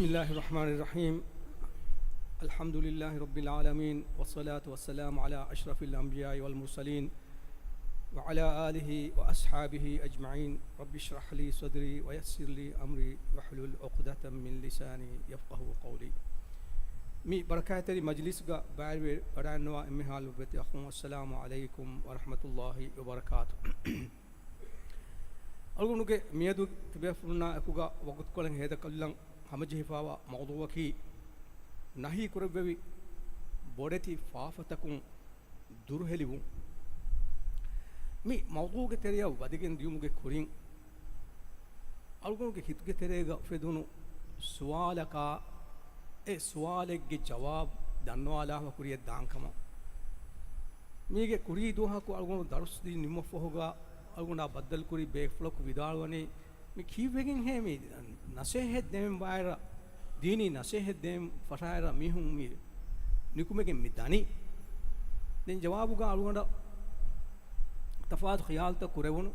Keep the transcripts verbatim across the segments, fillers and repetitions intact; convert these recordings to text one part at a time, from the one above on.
بسم الله الرحمن الرحيم. الحمد لله رب العالمين، والصلاة والسلام على أشرف الأنبياء والمرسلين، وعلى آله وأصحابه أجمعين. رب اشرح لي صدري ويسر لي أمري واحلل عقدة من لساني يفقهوا قولي. މި ބަރަކާތްތެރި މަޖިލިސްގަ ބައިވެރިވެ ވަޑައިންނަވާ އެންމެހާ ލޮބުވެތި އަޚުން، އައްސަލާމު ޢަލައިކުމް ވަރަޙްމަތުﷲި ވަބަރަކާތު. އަޅުގަނޑުގެ މިއަދު ތިބޭފުޅުންނާ އެކުގަ ވަގުތުކޮޅެއް ހޭދަކޮށްލަން ހަމަޖެހިފައިވާ މައުޟޫޢަކީ، ނަހީ ކުރެއްވެވި ބޮޑެތި ފާފަތަކުން ދުރުހެލިވުން. މި މައުޟޫޢުގެ ތެރެއަށް ވަދެގެން ދިޔުމުގެ ކުރިން، އަޅުގަނޑުގެ ހިތުގެ ތެރޭގަ އުފެދުނު ސުވާލަކާ، އެ ސުވާލެއްގެ ޖަވާބު ދަންނަވާލާފަ ކުރިޔަށް ދާންކަމަށް. މީގެ ކުރީ ދުވަހަކު އަޅުގަނޑު ދަރުސް ދީ ނިންމަފަހުގަ އަޅުގަނޑާ ބައްދަލުކުރި ބޭފުޅަކު ވިދާޅުވަނީ، މި ކީއްވެގެންހޭ މި ނަސޭހަތް ދެމެން ވާއިރަށް، ދީނީ ނަސޭހަތް ދެމެން ފަށާއިރަށް މީހުން މި ނިކުމެގެން މި ދަނީ؟ ދެން ޖަވާބުގަ އަޅުގަނޑަށް ތަފާތު ޚިޔާލުތައް ކުރެވުނު.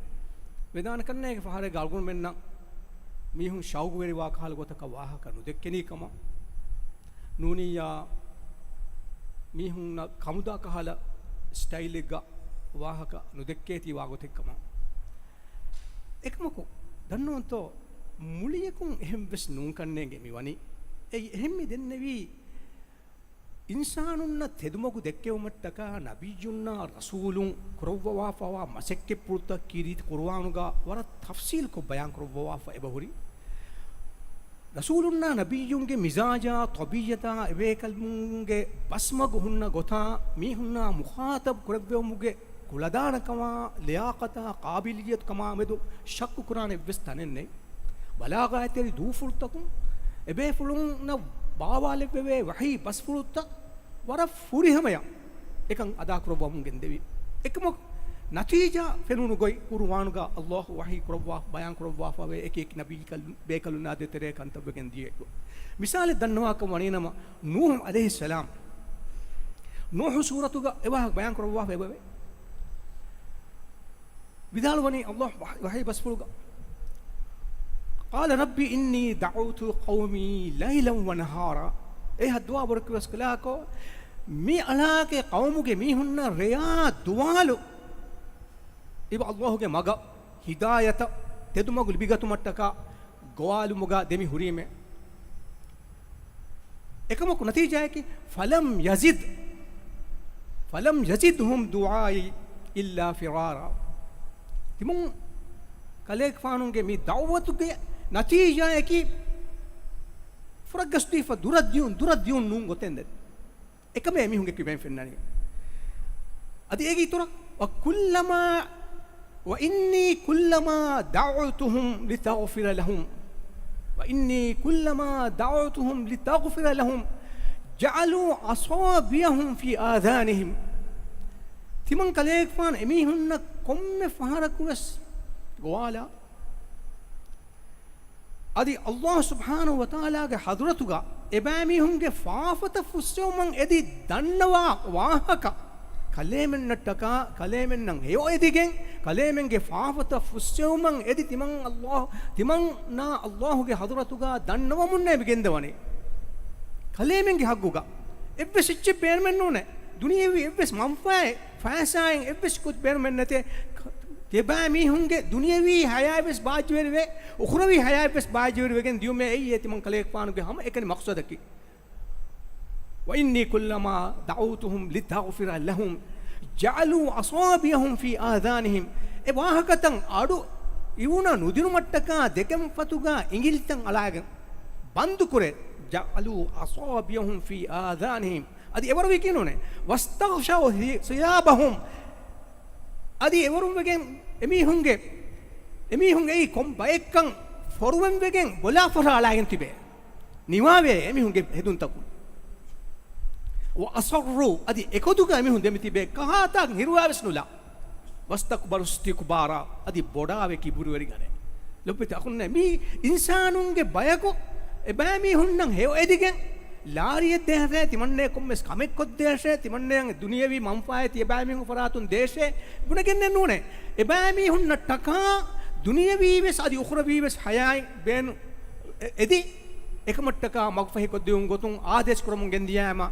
ވެދާނެ ކަންނޭގެ ފަހަރެއްގަ އަޅުގަނޑުމެންނަށް މީހުން ޝައުގުވެރިވާ ކަހަލަ ގޮތަކަށް ވާހަކަ ނުދެއްކެނީ ކަމަށް، ނޫނިއްޔާ މީހުންނަށް ކަމުދާ ކަހަލަ ސްޓައިލެއްގަ ވާހަކަ ނުދެއްކޭތީ ވާގޮތެއް ކަމަށް. އެކަމަކު، ދަންނަވަންތޯ، މުޅިއަކުން އެހެން ވެސް ނޫން ކަންނޭނގެ މި ވަނީ. އެއީ އެހެން މި ދެންނެވީ، އިންސާނުންނަށް ތެދުމަގު ދެއްކެވުމަށްޓަކާ ނަބިއްޔުންނާ ރަސޫލުން ކުރައްވަވާފައިވާ މަސައްކަތްޕުޅުތައް ކީރިތި ޤުރުއާނުގަ ވަރަށް ތަފްސީލްކޮށް ބަޔާންކުރައްވަވާފަ އެބަހުރި. ރަސޫލުންނާ ނަބިއްޔުންގެ މިޒާޖާ، ޠަބީޢަތާ، އެބޭކަލުންގެ ބަސްމަގު ހުންނަ ގޮތާ، މީހުންނާ މުޚާޠަބު ކުރެއްވެވުމުގެ ކުޅަދާނަކަމާ، ލިޔާޤަތާ، ޤާބިލިއްޔަތުކަމާ މެދު ޝައްކު ކުރާނެ އެއްވެސް ތަނެއް ނެތް. ބަލާޣާތްތެރި ދޫފުޅުތަކުން އެބޭފުޅުންނަށް ބާވާލެއްވެވޭ ވަޙީ ބަސްފުޅުތައް ވަރަށް ފުރިހަމަޔަށް އެކަން އަދާކުރައްވަމުން ގެންދެވި. އެކަމަކު، ނަތީޖާ ފެނުނު ގޮތް ޤުރުއާނުގަ ﷲ ވަޙީ ކުރައްވާ، ބަޔާން ކުރައްވާފަވޭ އެކި އެކި ނަބީ ބޭކަލުންނާ ދޭތެރޭ ކަންތައްވެގެން ދިޔައެއް. މިސާލެއް ދަންނަވާކަށް ވަނީނަމަ، ނޫޙު ޢަލައިހިއްސަލާމް، ނޫޙު ސޫރަތުގަ އެވާހަކަ ބަޔާން ކުރައްވާފަ އެބަވޭ. ވިދާޅުވަނީ ﷲ ވަޙީ ބަސްފުޅުގަ، قال رب إني دعوت قومي ليلا ونهارا. އޭ ހައްދުވާ ބޮޑެކި ވެސް ކަލާކޯ، މި އަޅާގެ ޤައުމުގެ މީހުންނަށް ރެޔާ ދުވާލު އިބަ ﷲ ގެ މަގަށް، ހިދާޔަތަށް، ތެދުމަގު ލިބިގަތުމަށްޓަކާ ގޮވާލުމުގަ ދެމި ހުރީމޭ. އެކަމަކު ނަތީޖާއަކީ، فلم يزد، فلم يزدهم دعائي إلا فرارا. ތިމަން ކަލޭގެފާނުގެ މި ދަޢުވަތުގެ ނަތީޖާއަކީ، ފުރަގަސްދީފަ ދުރަށް ދިޔުން، ދުރަށް ދިޔުން ނޫން ގޮތެއް ނެތް. އެކަމޭ މީހުންގެ ކިބައިން ފެންނަނީ. އަދި އޭގެ އިތުރަށް، وكلما، وإني كلما دعوتهم لتغفر لهم، وإني كلما دعوتهم لتغفر لهم جعلوا أصابعهم في آذانهم. ތިމަން ކަލޭގެފާނު އެމީހުންނަށް ކޮންމެ ފަހަރަކު ވެސް ގޮވާލާ، އަދި ﷲ ސުބްޙާނަހޫ ވަތަޢާލާގެ ޙަޟްރަތުގަ އެބައިމީހުންގެ ފާފަތައް ފުއްސެވުމަށް އެދި ދަންނަވާ ވާހަކަ، ކަލޭމެންނަށްޓަކާ ކަލޭމެންނަށް ހެޔޮއެދިގެން، ކަލޭމެންގެ ފާފަތައް ފުއްސެވުމަށް އެދި ތިމަން ﷲ، ތިމަންނާ ﷲ ގެ ޙަޟްރަތުގަ ދަންނަވަމުންނޭ މި ގެންދަވަނީ. ކަލޭމެންގެ ޙައްޤުގަ އެއްވެސް އެއްޗެއް ބޭނުމެއް ނޫނޭ. ދުނިޔެވީ އެއްވެސް މަންފާއެއް، ފައިސާއެއް އެއްވެސް ގޮތް ބޭނުމެއް ނެތޭ. ތިބާ މީހުންގެ ދުނިޔެވީ ޙަޔާތް ވެސް ބާއްޖަވެރިވެ، އުޚްރަވީ ޙަޔާތް ވެސް ބާއްޖަވެރިވެގެން ދިޔުމޭ އެއީ ތިމަން ކަލޭގެފާނުގެ ހަމައެކަނި މަޤްޞަދަކީ. وإني كلما دعوتهم لتغفر لهم جعلوا أصابعهم في آذانهم. އެ ވާހަކަތައް އަޑު އިވުނަ ނުދިނުމަށްޓަކާ ދެކެންފަތުގަ އިނގިލިތައް އަޅާގެން ބަންދުކުރޭ. جعلوا أصابعهم في آذانهم. އަދި އެވަރު ވީކީ ނޫނޭ. واستغشوا ثي-، ثيابهم. އަދި އެވަރުން ވެގެން އެމީހުންގެ، އެމީހުން އެއީ ކޮން ބައެއްކަން ފޮރުވެން ވެގެން ބޮލާ ފަށާ އަޅާގެން ތިބޭ. ނިވާވޭ އެމީހުންގެ ހެދުންތަކުން. وأصروا، އަދި އެކޮދުގަ އެމީހުން ދެމިތިބޭ ކަހާތާ ހިރުވާވެސް ނުލާ. واستكبروا استكبارا، އަދި ބޮޑާވެ ކިބުރުވެރިގަނެ. ލޮބުވެތި އަޚުންނޭ، މީ އިންސާނުންގެ ބަޔަކު އެބައިމީހުންނަށް ހެޔޮއެދިގެން، ލާރިއެއް ދޭށޭ، ތިމަންނޭ ކޮންމެސް ކަމެއް ކޮށްދޭށޭ، ތިމަންނޭ ދުނިޔެވީ މަންފާއެއް ތިޔަބައިމީހުން ފަރާތުން ދޭށޭ، ބުނެގެންނެއް ނޫނޭ. އެބައިމީހުންނަށް ޓަކާ ދުނިޔެވީވެސް އަދި އުޚްރަވީވެސް ޙަޔާތް ބޭނު އެ-، އެދި، އެކަމަށްޓަކާ މަގުފަހިކޮށްދިއުން ގޮތުން އާދޭސް ކުރަމުން ގެންދިޔައިމަ،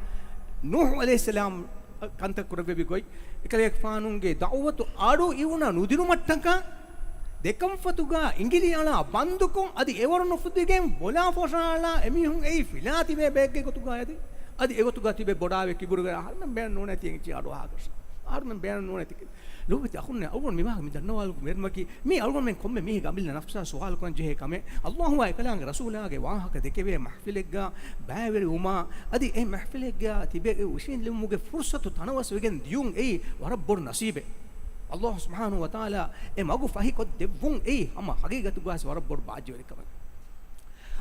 ނޫޙު ޢަލައިހިއްސަލާމް ކަންތައް ކުރެއްވެވި ގޮތް، އެކަލޭގެފާނުގެ ދަޢުވަތު އަޑު އިވުނަ ނުދިނުމަށްޓަކާ، ދެކަންފަތުގަ އިނގިލި އަޅާ ބަންދުކޮށް، އަދި އެވަރު ނުފުދިގެން ބޮލާ ފޮށާލާ އެމީހުން އެއީ ފިލާ ތިބޭ ބައެއްގެ ގޮތުގަ އަދި، އަދި އެގޮތުގަ ތިބެ ބޮޑާވެ ކިބުރުގަ އަހަރުމެން ބޭނުން ނޫނޭ ތި އެއްޗެއް އަޑުއަހާކަށް. އަހަރުމެން ބޭނުން ނޫނޭ ތި. ލޯބިތި އަޚުންނޭ، އަޅުގަނޑު މި ވާހަކަ މި ދަންނަވާލުމުގެ މެރުމަކީ، މީ އަޅުގަނޑުމެން ކޮންމެ މީހެއްގެ އަމިއްލަ ނަފްސާ ސުވާލު ކުރަން ޖެހޭ ކަމެއް. އައްލާހުއާ އެކަލާނގެ ރަސޫލާގެ ވާހަކަ ދެކެވޭ މަހްފިލެއްގަ ބައިވެރިވުމާ، އަދި އެ މަހްފިލެއްގަ ތިބެ އިށީނދެވުމުގެ ފުރުޞަތު ތަނަވަސްވެގެން ދިޔުން އެއީ ވަރަށް ބޮޑު ނަސީބެއް. އައްލާހު ސުބްޙާނަހޫ ވަތަޢާލާ އެ މަގު ފަހިކޮށްދެއްވުން އެއީ ހަމަ ހަގީގަތުގައި ވަރަށް ބޮޑު ބާއްޖަވެރިކަމެއް.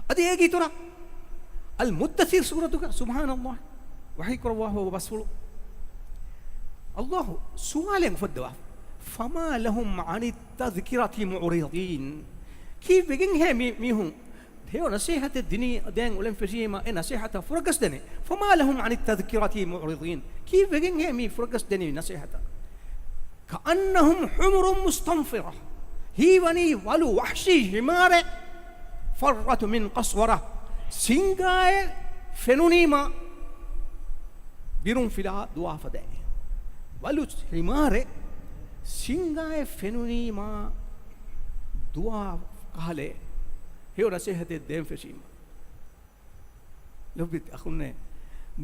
އަދި އޭގެ އިތުރަށް އަލް މުއްދައްސިރު ސޫރަތުގަ ސުބްޙާނައްލާހް ވަޙީ ކުރައްވާފަ ބަސްފުޅު. އައްލާހު ސުވާލެއް އުފައްދަވާ، فما لهم عن التذكرة معرضين. ކީއްވެގެންހޭ މި މީހުން ހެޔޮ ނަސޭހަތެއް ދިނީ ދޭން އުޅެން ފެށީމަ އެ ނަސޭހަތަށް ފުރަގަސްދެނީ؟ فما لهم عن التذكرة معرضين. ކީއްވެގެންހޭ މި ފުރަގަސްދެނީ ނަސޭހަތަށް؟ كأنهم حمر مستنفرة. ހީވަނީ ވަލު ވަޙްޝީ ހިމާރެއް، فرت من قسورة. ސިންގާއެއް ފެނުނީމާ ބިރުން ފިލާ ދުވާފަދައި. ވަލު ހިމާރެއް ސިންގާއެއް ފެނުނީމާ ދުވާ ކަހަލައެއް. ހެޔޮ ނަސޭހަތެއް ދޭން ފެށީމަ. ލޯބިތި އަޚުންނޭ،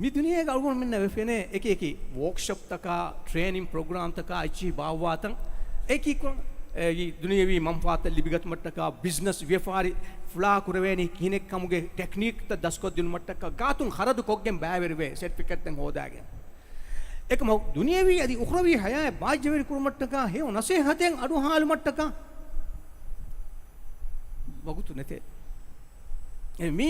މި ދުނިޔޭގަ އަޅުގަނޑުމެންނަށް ވެފެނޭ އެކި އެކި ވޯކްޝޮޕްތަކާ، ޓްރޭނިން ޕްރޮގްރާމްތަކާ އެއްޗިހި ބާއްވާތަން. އެކި ކުރަން، އެ، އީ ދުނިޔެވީ މަންފާތައް ލިބިގަތުމަށްޓަކާ، ބިޒްނަސް ވިޔަފާރި ފުޅާ ކުރެވޭނީ ކިހިނެއްކަމުގެ ޓެކްނީކްތައް ދަސްކޮށްދިނުމަށްޓަކާ، ގާތުން ޚަރަދު ކޮށްގެން ބައިވެރިވޭ ސެޓްފިކެޓްތައް ހޯދާގެން. އެކަމަކު ދުނިޔެވީ އަދި އުޚްރަވީ ޙަޔާތް ބާއްޖަވެރި ކުރުމަށްޓަކާ، ހެޔޮ ނަސޭހަތެއް އަޑުއަހާލުމަށްޓަކާ ވަގުތު ނެތޭ. އެ މީ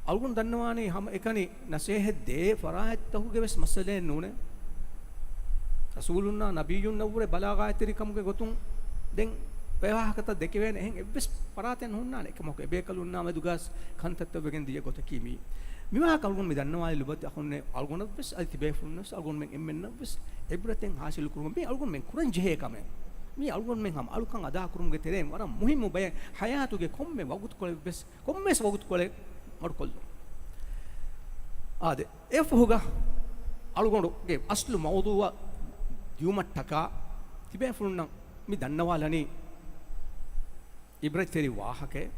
އަޅުގަނޑު ދަންނަވާނީ ހަމަ އެކަނި ނަސޭހަތް ދޭ ފަރާތްތަކުގެ ވެސް މައްސަލައެއް ނޫނޭ. ރަސޫލުންނާ ނަބިއްޔުންނަށްވުރެ ބަލާޣާތްތެރިކަމުގެ ގޮތުން ދެން އެ ވާހަކަތައް ދެކެވޭނެ އެހެން އެއްވެސް ފަރާތެއް ނުހުންނާނެ. އެކަމަކު އެބޭކަލުންނާ މެދުގަސް ކަންތައްތައް ވެގެން ދިޔަ ގޮތަކީ މީ. މިވާހަކަ އަޅުގަނޑު މި ދަންނަވާލި ލޮބުވެތި އަޚުންނޭ، އަޅުގަނޑަށްވެސް އަދި ތިބޭފުޅުންނަށްވެސް އަޅުގަނޑުމެން އެންމެންނަށްވެސް ޢިބްރަތެއް ޙާޞިލު ކުރުމަށް މީ އަޅުގަނޑުމެން ކުރަން ޖެހޭ ކަމެއް. މީ އަޅުގަނޑުމެން ހަމަ އަޅުކަން އަދާ ކުރުމުގެ ތެރެއިން ވަރަށް މުހިއްމު ބަޔެއް. ޙަޔާތުގެ ކޮންމެ ވަގުތުކޮޅެއްވެސް، ކޮންމެވެސް ވަގުތުކޮޅެއް މަޑުކޮށްލުން. އާދެ، އެއަށްފަހުގަ އަޅުގަނޑުގެ އަސްލު މައުޟޫޢަށް ދިޔުމަށްޓަކާ ތިބޭފުޅުންނަށް މި ދަންނަވާލަނީ ޢިބްރަތްތެރި ވާހަކައެއް.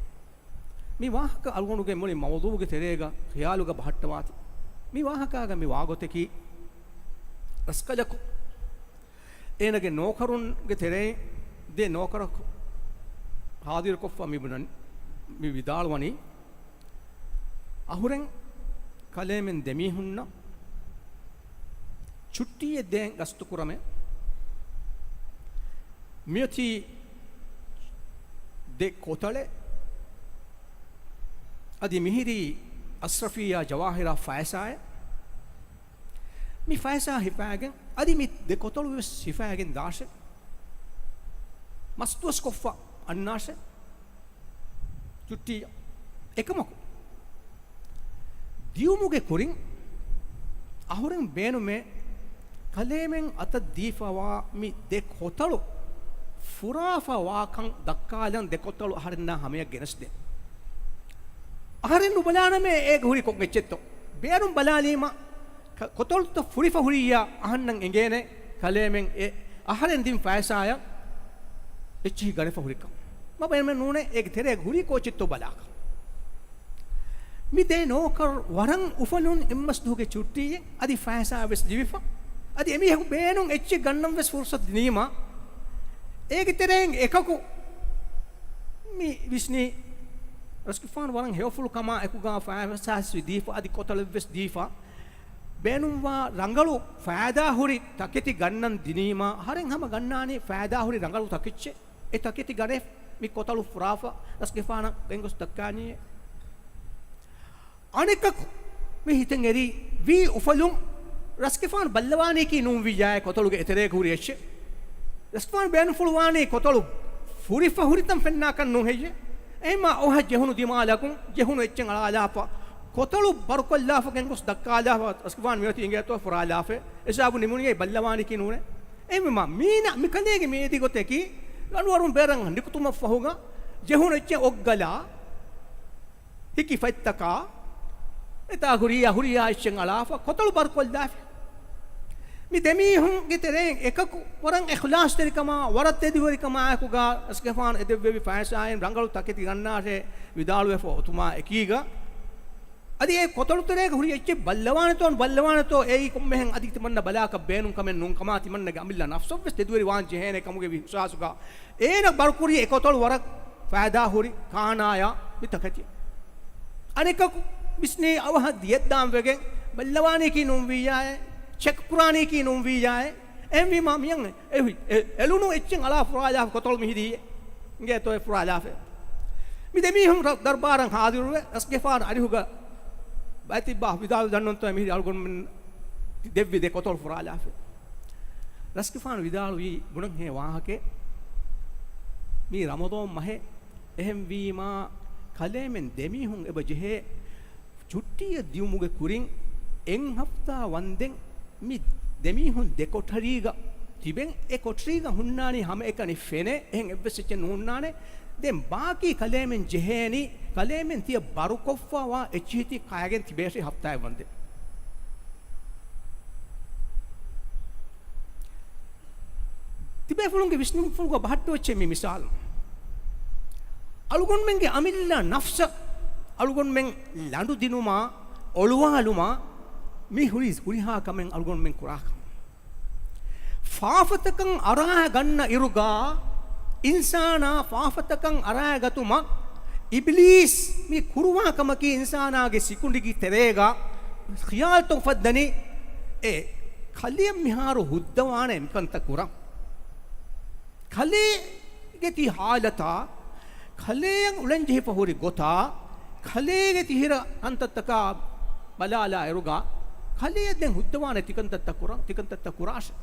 މި ވާހަކަ އަޅުގަނޑުގެ މުޅި މައުޟޫޢުގެ ތެރޭގަ ޚިޔާލުގަ ބަހައްޓަވާތި. މި ވާހަކާގަ މި ވާގޮތަކީ، ރަސްކަލަކު އޭނަގެ ނޯކަރުންގެ ތެރެއިން ދެ ނޯކަރަކު ޙާޟިރުކޮށްފަ މި ބުނަން، މި ވިދާޅުވަނީ، އަހުރެން ކަލޭމެން ދެމީހުންނަށް ޗުއްޓީއެއް ދޭން ގަސްތުކުރަމޭ. މިއޮތީ ދެ ކޮތަޅެއް. އަދި މިހިރީ އަޝްރަފީއާ ޖަވާހިރާ ފައިސާއެއް. މި ފައިސާ ހިފާގެން، އަދި މި ދެ ކޮތަޅު ވެސް ހިފާގެން ދާށޭ. މަސްދުވަސް ކޮށްފަ އަންނާށޭ. ޗުއްޓީ އެކަމަކު، ދިޔުމުގެ ކުރިން އަހުރެން ބޭނުމޭ، ކަލޭމެން އަތަށް ދީފަވާ މި ދެ ކޮތަޅު ފުރާފަ ވާކަން ދައްކާލަން، ދެ ކޮތަޅު އަހަރެންނާ ހަމަޔަށް ގެނެސްދޭ. އަހަރެން ނުބަލާނަމޭ އޭގަ ހުރި ކޮން އެއްޗެއްތޯ. ބޭރުން ބަލާލީމަ، ކ-، ކޮތަޅުތައް ފުރިފަ ހުރިއްޔާ އަހަންނަށް އެނގޭނެ، ކަލޭމެން އެ އަހަރެން ދިން ފައިސާޔަށް އެއްޗިހި ގަނެފަ ހުރިކަން. މަ ބޭނުމެއް ނޫނޭ އޭގެ ތެރޭގަ ހުރީ ކޯޗެއްތޯ ބަލާކަށް. މި ދެ ނޯކަރު ވަރަށް އުފަލުން އެއްމަސްދުވަހުގެ ޗުއްޓީއެއް އަދި ފައިސާ ވެސް ލިބިފަ. އަދި އެމީހަކު ބޭނުން އެއްޗެއް ގަންނަން ވެސް ފުރުސަތު ދިނީމަ، އޭގެ ތެރެއިން އެކަކު މި ވިސްނީ، ރަސްގެފާނު ވަރަށް ހެޔޮފުޅު ކަމާ އެކުގަ ފައިސާ ވެސް ދީފަ، އަދި ކޮތަޅެއް ވެސް ދީފަ. ބޭނުންވާ ރަނގަޅު ފައިދާ ހުރި ތަކެތި ގަންނަން ދިނީމަ، އަހަރެން ހަމަ ގަންނާނީ ފައިދާ ހުރި ރަނގަޅު ތަކެއްޗެއް. އެ ތަކެތި ގަނެ މި ކޮތަޅު ފުރާފަ ރަސްގެފާނަށް ގެންގޮސް ދައްކާނީއޭ. އަނެކަކު މި ހިތަށް އެރީ ވީ އުފަލުން ރަސްގެފާނު ބައްލަވާނީކީ ނޫންވިއްޔާ އެ ކޮތަޅުގެ އެތެރޭގަ ހުރި އެއްޗެއް. ރަސްގެފާނު ބޭނުންފުޅުވާނީ ކޮތަޅު ފުރިފަ ހުރިތަން ފެންނާކަށް ނޫން ހެއްޔޭ؟ އެހެންމާ އޮހަށް ޖެހުނު ދިމާލަކުން ޖެހުނު އެއްޗެއް އަޅާލާފަ، ކޮތަޅު ބަރުކޮށްލާފަ ގެންގޮސް ދައްކާލާފަ ރަސްގެފާނު މިއޮތީ އިނގޭތޯ ފުރާލާފަ. ހިސާބު ނިމުނީ ބައްލަވާނީކީ ނޫނޭ. އެހެންވީމާ މީނަ މިކަލޭގެ މިއެދި ގޮތަކީ ރަނޑު އަރުން ބޭރަށް ނިކުތުމަށްފަހުގަ ޖެހުނު އެއްޗެއް އޮއްގަލާ ހިކި ފަތްތަކާ އެތާ ހުރިޔާ ހުރިޔާ އެއްޗެއް އަޅާފަ ކޮތަޅު ބަރުކޮށްލާފި. މި ދެމީހުންގެ ތެރެއިން އެކަކު ވަރަށް އިޚްލާޞްތެރިކަމާ، ވަރަށް ތެދުވެރިކަމާއެކުގަ ރަސްގެފާނު އެދެއްވެވި ފައިސާއިން ރަނގަޅު ތަކެތި ގަންނާށޭ ވިދާޅުވެފަ އޮތުމާ އެކީގަ، އަދި އެ ކޮތަޅު ތެރޭގަ ހުރި އެއްޗެއް ބައްލަވާނެތޯ ނުބައްލަވާނެތޯ އެއީ ކޮންމެހެން އަދި ތިމަންނަ ބަލާކަށް ބޭނުން ކަމެއް ނޫން ކަމާ ތިމަންނަގެ އަމިއްލަ ނަފްސަށްވެސް ތެދުވެރި ވާން ޖެހޭނެ ކަމުގެ އިޙްސާސުގަ އޭނަ ބަރުކުރި އެ ކޮތަޅު ވަރަށް ފައިދާ ހުރި ކާނާޔާ މި ތަކެތި. އަނެކަކު ވިސްނީ އަވަހަށް ދިޔައްދާން ވެގެން ބައްލަވާނީކީ ނޫންވިއްޔާއޭ، ޗެކް ކުރާނީކީ ނޫންވިއްޔާއޭ. އެހެންވީމާ މިޔަން އެ، އެ، އެ އެޅުނު އެއްޗެއް އަޅާ ފުރާލާފަ ކޮތަޅު މިހިރީ އެ. އިނގޭތޯ އެ ފުރާލާފަ. މި ދެމީހުން ރަ-، ދަރުބާރަށް ހާޒިރުވެ، ރަސްގެފާނު އަރިހުގަ ބައިތިއްބާ ވިދާޅު ދަންނަންތޯ އެ މިހިރީ އަޅުގަނޑުމެން ދެއްވި ދެ ކޮތަޅު ފުރާލާފަ. ރަސްގެފާނު ވިދާޅުވީ ބުނަންހޭ ވާހަކައެއް. މީ ރަމަޟާން މަހެއް. އެހެންވީމާ، ކަލޭމެން ދެމީހުން އެބަ ޖެހޭ ޗުއްޓީއެއް ދިއުމުގެ ކުރިން އެއް ހަފްތާ ވަންދެން މި ދެމީހުން ދެ ކޮޓަރީގަ ތިބެން، އެ ކޮޓަރީގަ ހުންނާނީ ހަމައެކަނި ފެނޭ، އެހެން އެއްވެސް އެއްޗެއް ނުހުންނާނެ. ދެން ބާކީ ކަލޭމެން ޖެހޭނީ، ކަލޭމެން ތިޔަ ބަރުކޮށްފަވާ އެއްޗިހިތި ކައިގެން ތިބޭށޭ ހަފްތާއެއް ވަންދެން. ތިބޭފުޅުންގެ ވިސްނުންފުޅުގަ ބަހައްޓުވެއްޗޭ މި މިސާލު. އަޅުގަނޑުމެންގެ އަމިއްލަ ނަފްސަށް އަޅުގަނޑުމެން ލަނޑު ދިނުމާ، އޮޅުވާލުމާ މި ހުރި ހުރިހާ ކަމެއް އަޅުގަނޑުމެން ކުރާކަމަށް. ފާފަތަކަށް އަރާ ގަންނަ އިރުގަ އިންސާނާ ފާފަތަކަށް އަރާ ގަތުމަށް އިބްލީސް މި ކުރުވާ ކަމަކީ އިންސާނާގެ ސިކުނޑިގެ ތެރޭގަ ޚިޔާލުތައް އުފައްދަނީ އެ ކަލެއަށް މިހާރު ހުއްދަވާނެ މިކަންތައް ކުރަން. ކަލޭގެ ތި ހާލަތާ، ކަލޭއަށް އުޅެންޖެހިފަ ހުރި ގޮތާ، ކަލޭގެ ތިހިރަ ކަންތައްތަކާ ބަލާލާ އިރުގަ، ކަލޭއަށް ދެން ހުއްދަވާނެ ތިކަންތައްތައް ކުރަން، ތިކަންތައްތައް ކުރާށެ.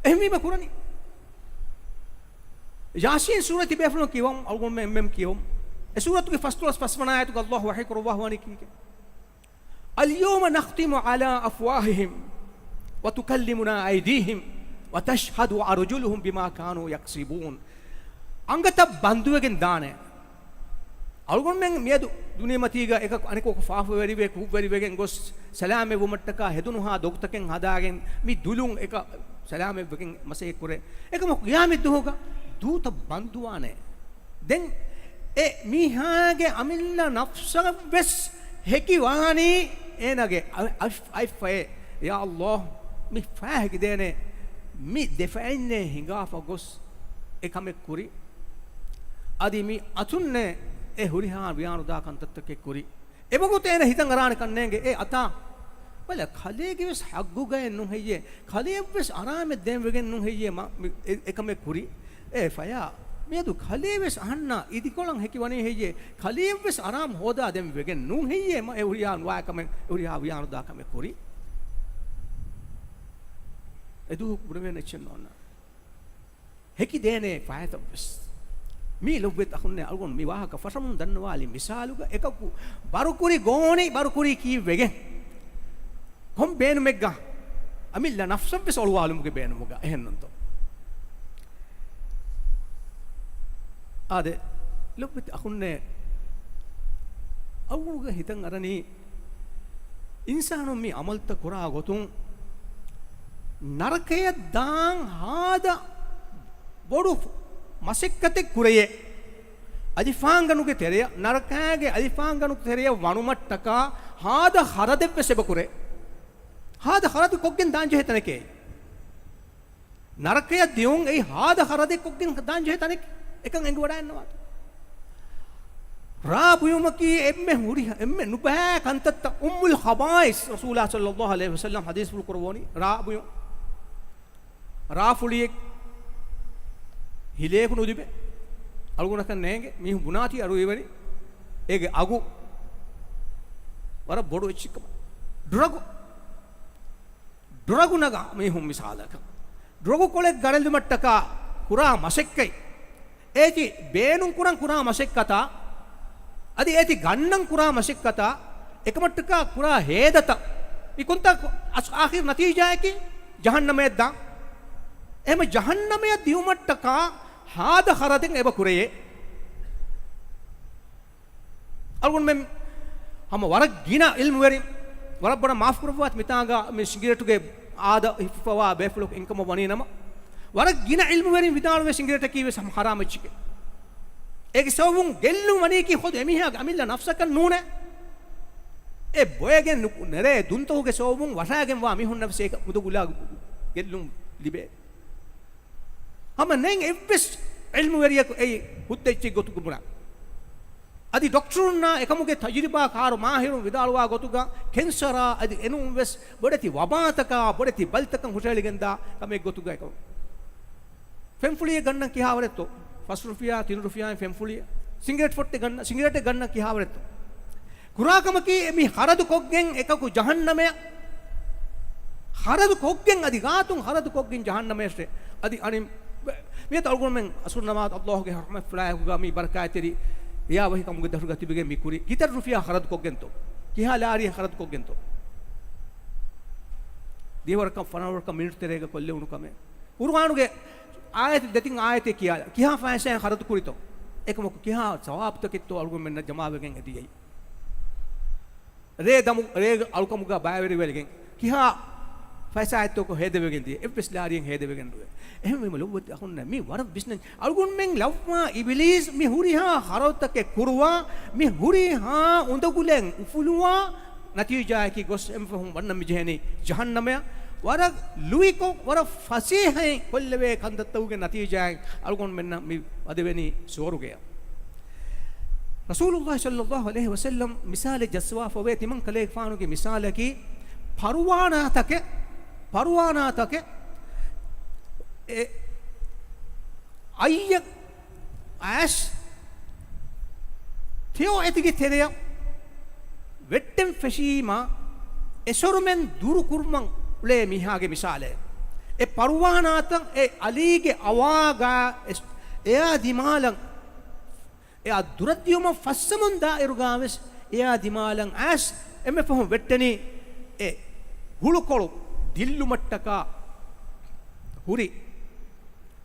އެހެންވީމަ ކުރަނީ. ޔާސީން ސޫރަތި ބޭފުޅުން ކިޔަވަމު، އަޅުގަނޑުމެން އެންމެން ކިޔަވަމު. އެ ސޫރަތުގެ ފަސްދޮޅަސް ފަސްވަނަ އާޔަތުގަ ﷲ ވަޙީ ކުރައްވާ ވަނީ ކީކޭ؟ اليوم نختم على أفواههم وتكلمنا أيديهم وتشهد أرجلهم بما كانوا يكسبون. އަނގަތައް ބަންދުވެގެން ދާނެ. އަޅުގަނޑުމެން މިއަދު ދުނިޔެމަތީގަ އެކަކު އަނެކަކު ފާފަވެރިވެ، ކުށްވެރިވެގެން ގޮސް، ސަލާމަތްވުމަށްޓަކާ ހެދުނުހާ ދޮގުތަކެއް ހަދާގެން، މި ދުލުން އެކަ ސަލާމަތްވެގެން މަސައްކަތް ކުރޭ. އެކަމަކު ޤިޔާމަތް ދުވަހުގަ ދޫތައް ބަންދުވާނެ. ދެން އެ މީހާގެ އަމިއްލަ ނަފްސަށްވެސް ހެކިވާނީ އޭނާގެ އަ-، އަ-، އަތްފައޭ، ޔާ ﷲ، މި ފަޔާ ހެކިދޭނެ، މި ދެ ފަޔިންނޭ ހިނގާފަ ގޮސް އެ ކަމެއް ކުރި. އަދި މި އަތުންނޭ އެ ހުރިހާ ވިޔާނުދާ ކަންތައްތަކެއް ކުރި. އެވަގުތު އޭނަ ހިތަށް އަރާނެ ކަންނޭނގެ އެ އަތާ. ބަލަ، ކަލޭގެވެސް ޙައްޤުގައެއް ނުހެއްޔޭ، ކަލެއަށްވެސް އަރާމެއް ދޭން ވެގެން ނުހެއްޔޭ މަ-، މި-، އެ-، އެކަމެއް ކުރި. އޭ ފަޔާ، މިއަދު ކަލޭވެސް އަހަންނާ އިދިކޮޅަށް ހެކިވަނީ ހެއްޔޭ؟ ކަލެއަށްވެސް އަރާމް ހޯދާ ދޭން ވެގެން ނޫން ހެއްޔޭ މަ އެ ހުރިހާ ނުވާ ކަމެއް، ހުރިހާ ވިޔާނުދާ ކަމެއް ކުރި؟ އެދުވަހު ބުނެވޭނެ އެއްޗެއް ނޯންނާނެ. ހެކިދޭނެ ފަޔަތައްވެސް. މީ ލޮބުވެތި އަޚުންނޭ އަޅުގަނޑު މި ވާހަކަ ފަށަމުން ދަންނަވާލި މިސާލުގަ އެކަކު ބަރުކުރި ގޯނި ބަރުކުރީ ކީއްވެގެން؟ ކޮން ބޭނުމެއްގަ؟ އަމިއްލަ ނަފްސަށްވެސް އޮޅުވާލުމުގެ ބޭނުމުގަ އެހެންނުންތޯ؟ އާދެ، ލޮބުވެތި އަޚުންނޭ އަޅުގަނޑުގެ ހިތަށް އަރަނީ އިންސާނުން މި އަމަލުތައް ކުރާ ގޮތުން ނަރަކަޔަށް ދާން ހާދަ ބޮޑު މަސައްކަތެއް ކުރެޔޭ. އަލިފާންގަނޑުގެ ތެރެއަށް، ނަރަކާގެ އަލިފާންގަނޑުގެ ތެރެއަށް ވަނުމަށްޓަކާ ހާދަ ޚަރަދެއްވެސް އެބަ ކުރޭ. ހާދަ ޚަރަދު ކޮށްގެން ދާން ޖެހޭ ތަނެކޭ. ނަރަކަޔަށް ދިއުން އެއީ ހާދަ ޚަރަދެއް ކޮށްގެން ދާން ޖެހޭ ތަނެކޭ. އެކަން އެނގިވަޑައިންނަވާތޯ؟ ރާ ބުޔުމަކީ އެންމެ ހުރި، އެންމެ ނުބައި ކަންތައްތައް، އުއްމުލް ޚަބާއިސް، ރަސޫލާ ޞައްލައްލާހު ޢަލައިހި ވަސައްލަމް ޙަދީޘްފުޅު ކުރައްވަނީ ރާ ބުޔުން. ރާ ފުޅިއެއް ހިލޭކު ނުލިބޭ. އަޅުގަނޑަކަށް ނޭނގެ މީހުން ބުނާތީ އަރުވިވަނީ އޭގެ އަގު ވަރަށް ބޮޑު އެއްޗެއްކަމަށް. ޑުރަގު، ޑުރަގު ނަގާ މީހުން މިސާލަކަށް. ޑުރަގު ކޮޅެއް ގަނެލުމަށްޓަކާ ކުރާ މަސައްކަތް، އޭތި ބޭނުން ކުރަން ކުރާ މަސައްކަތާ، އަދި އޭތި ގަންނަން ކުރާ މަސައްކަތާ، އެކަމަށްޓަކާ ކުރާ ހޭދަތައް، މި ކޮންތާ އަސް-، އާޚިރު ނަތީޖާއަކީ ޖަހަންނަމަޔަށް ދާން. އެހެމަ ޖަހަންނަމަޔަށް ދިއުމަށްޓަކާ ހާދަ ޚަރަދެއް އެބަ ކުރެޔޭ. އަޅުގަނޑުމެން ހަމަ ވަރަށް ގިނަ ޢިލްމުވެރިން، ވަރަށް ބޮޑަށް މާފު ކުރައްވާތި، މިތާނގަ މި ސިނގިރޭޓުގެ އާދަ ހިފިފަވާ ބޭފުޅަކު އިންކަމަށް ވަނީ ނަމަ، ވަރަށް ގިނަ ޢިލްމުވެރިން ވިދާޅުވޭ ސިނގިރޭޓަކީ ވެސް ހަމަ ޙަރާމް އެއްޗެކޭ. އޭގެ ސަބަބުން ގެއްލުން ވަނީކީ ޚުދު އެމީހާގެ އަމިއްލަ ނަފްސަކަށް ނޫނޭ. އެ ބޮއެގެން ނު-، ނެރޭ ދުންތަކުގެ ސަބަބުން ވަށާގެންވާ މީހުންނަށް ވެސް އޭގެ އުނދަގުލާ ގެއްލުން ލިބޭ. ހަމަ ނެތް އެއްވެސް ޢިލްމުވެރިޔަކު އެއީ ހުއްދަ އެއްޗެއް ގޮތުގަ ބުނާ. އަދި ޑޮކްޓަރުންނާ އެކަމުގެ ތަޖުރިބާ ކާރު މާހިރުން ވިދާޅުވާ ގޮތުގަ ކެންސަރާ އަދި އެނޫން ވެސް ބޮޑެތި ވަބާތަކާ ބޮޑެތި ބަލިތަކަށް ހުށަހެޅިގެންދާ ކަމެއް ގޮތުގަ އެކަމު. ފެންފުޅިއެއް ގަންނަން ކިހާވަރެއްތޯ؟ ފަސް ރުފިޔާ، ތިން ރުފިޔާއިން ފެންފުޅިއެއް. ސިނގިރޭޓް ފޮއްޓެއް ގަންނަ، ސިނގިރޭޓެއް ގަންނަން ކިހާވަރެއްތޯ؟ ކުރާ ކަމަކީ އެ މި ޚަރަދު ކޮށްގެން އެކަކު ޖަހަންނަމެއަށް، ޚަރަދު ކޮށްގެން، އަދި ގާތުން ޚަރަދު ކޮށްގެން ޖަހަންނަމަށް އެއް. އަދި އަނި މިއަދު އަޅުގަނޑުމެން އަސުރު ނަމާދު ﷲ ގެ ރަޙްމަތްފުޅާއެކުގަ މި ބަރަކާތްތެރި ރިޔާވަހިކަމުގެ ދަށުގަ ތިބިގެން މި ކުރީ. ކިތައް ރުފިޔާ ޚަރަދު ކޮށްގެންތޯ؟ ކިހާ ލާރިއެއް ޚަރަދު ކޮށްގެންތޯ؟ ދިހަވަރަކަށް ފަނަރަވަރަކަށް މިނިޓް ތެރޭގަ ކޮށްލެވުނު ކަމެއް. ޤުރުއާނުގެ އާޔަތު ދެތިން އާޔަތެއް ކިޔާލަ، ކިހާ ފައިސާއެއް ޚަރަދު ކުރިތޯ؟ އެކަމަކު ކިހާ ސަވާބުތަކެއްތޯ އަޅުގަނޑުމެންނަށް ޖަމާވެގެން އެދިޔައީ؟ ރޭ ދަމު، ރޭ އަޅުކަމުގަ ބައިވެރިވެގެން ކިހާ ފައިސާއެއްތޯ ހޭދަވެގެން ދިޔަ؟ އެއްވެސް ލާރިއެއް ހޭދަވެގެން ނުވޭ. އެހެންވީމަ ލޮބުވެތި އަޚުންނޭ، މި ވަރަށް ވިސްނަން. އަޅުގަނޑުމެން ލައްވާ އިބިލީސް މި ހުރިހާ ޚަރަދުތަކެއް ކުރުވާ، މި ހުރިހާ އުނދަގުލެއް އުފުލުވާ، ނަތީޖާއަކީ ގޮސް އެންމެ ފަހުން ވަންނަން މިޖެހެނީ ޖަހަންނަމަޔަށް. ވަރަށް ލުއިކޮށް، ވަރަށް ފަސޭހައިން ކޮށްލެވޭ ކަންތައްތަކުގެ ނަތީޖާއިން އަޅުގަނޑުމެންނަށް މި ވަދެވެނީ ސުވަރުގެއަށް. ރަސޫލުﷲ ޞައްލަﷲ ޢަލައިހި ވަސައްލަމް މިސާލެއް ޖައްސަވާފަވޭ، ތިމަން ކަލޭގެފާނުގެ މިސާލަކީ ފަރުވާނާތަކެއް، ފަރުވާނާތަކެއް އެ އައްޔަށް އައިސް ތެޔޮ އެތިގެ ތެރެއަށް ވެއްޓެން ފެށީމާ، އެސޮރުމެން ދުރު ކުރުމަށް އުޅޭ މީހާގެ މިސާލެއް. އެ ފަރުވާނާތައް އެ އަލީގެ އަވާގާ އެސް-، އެއާ ދިމާލަށް، އެއާ ދުރަށްދިޔުމަށް ފައްސަމުން ދާއިރުގާވެސް އެއާ ދިމާލަށް އައިސް އެންމެ ފަހުން ވެއްޓެނީ އެ ހުޅުކޮޅު ދިއްލުމަށްޓަކާ ހުރި